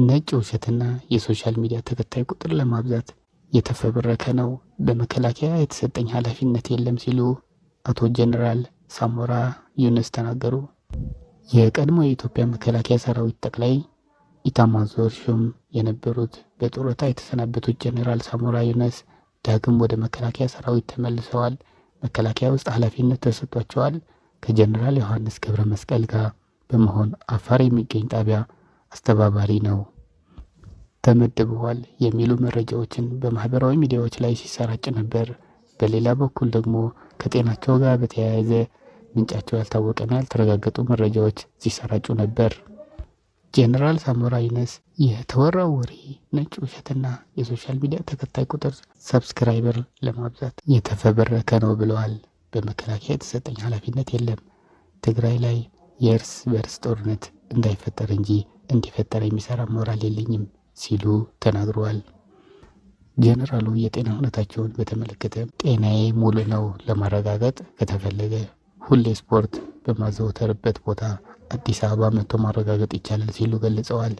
ነጭ ውሸትና የ social media ተከታይ ቁጥር ለማብዛት የተፈበረከ ነው። በመከላከያ የተሰጠኝ ኃላፊነት የለም ሲሉ አቶ ጀነራል ሳሞራ ዩኑስ ተናገሩ። የቀድሞ የኢትዮጵያ መከላከያ ሰራዊት ጠቅላይ ኢታማዦር ሹም የነበሩት በጡረታ የተሰናበቱት ጀነራል ሳሞራ ዩኑስ ዳግም ወደ መከላከያ ሰራዊት ተመልሰዋል። መከላከያ ውስጥ ኃላፊነት ተሰጥቷቸዋል። ከጀነራል ዮሐንስ ገብረ መስቀል ጋር በመሆን አፋር የሚገኝ ጣቢያ አስተባባሪ ነው ተመድበዋል የሚሉ መረጃዎችን በማህበራዊ ሚዲያዎች ላይ ሲሰራጭ ነበር። በሌላ በኩል ደግሞ ከጤናቸው ጋር በተያያዘ ምንጫቸው ያልታወቀና ያልተረጋገጡ መረጃዎች ሲሰራጩ ነበር። ጀነራል ሳሞራ ዩኑስ የተወራው ወሬ ነጭ ውሸትና የ social media ተከታይ ቁጥር subscriber ለማብዛት የተፈበረከ ነው ብለዋል። በመከላከያ የተሰጠኝ ኃላፊነት የለም። ትግራይ ላይ የእርስ በእርስ ጦርነት እንዳይፈጠር እንጂ እንዲፈጠር የሚሰራ ሞራል የለኝም ሲሉ ተናግረዋል። ጀነራሉ የጤና ሁኔታቸውን በተመለከተ ጤናዬ ሙሉ ነው፣ ለማረጋገጥ ከተፈለገ ሁሌ ስፖርት በማዘውተርበት ቦታ አዲስ አበባ መጥቶ ማረጋገጥ ይቻላል ሲሉ ገልጸዋል።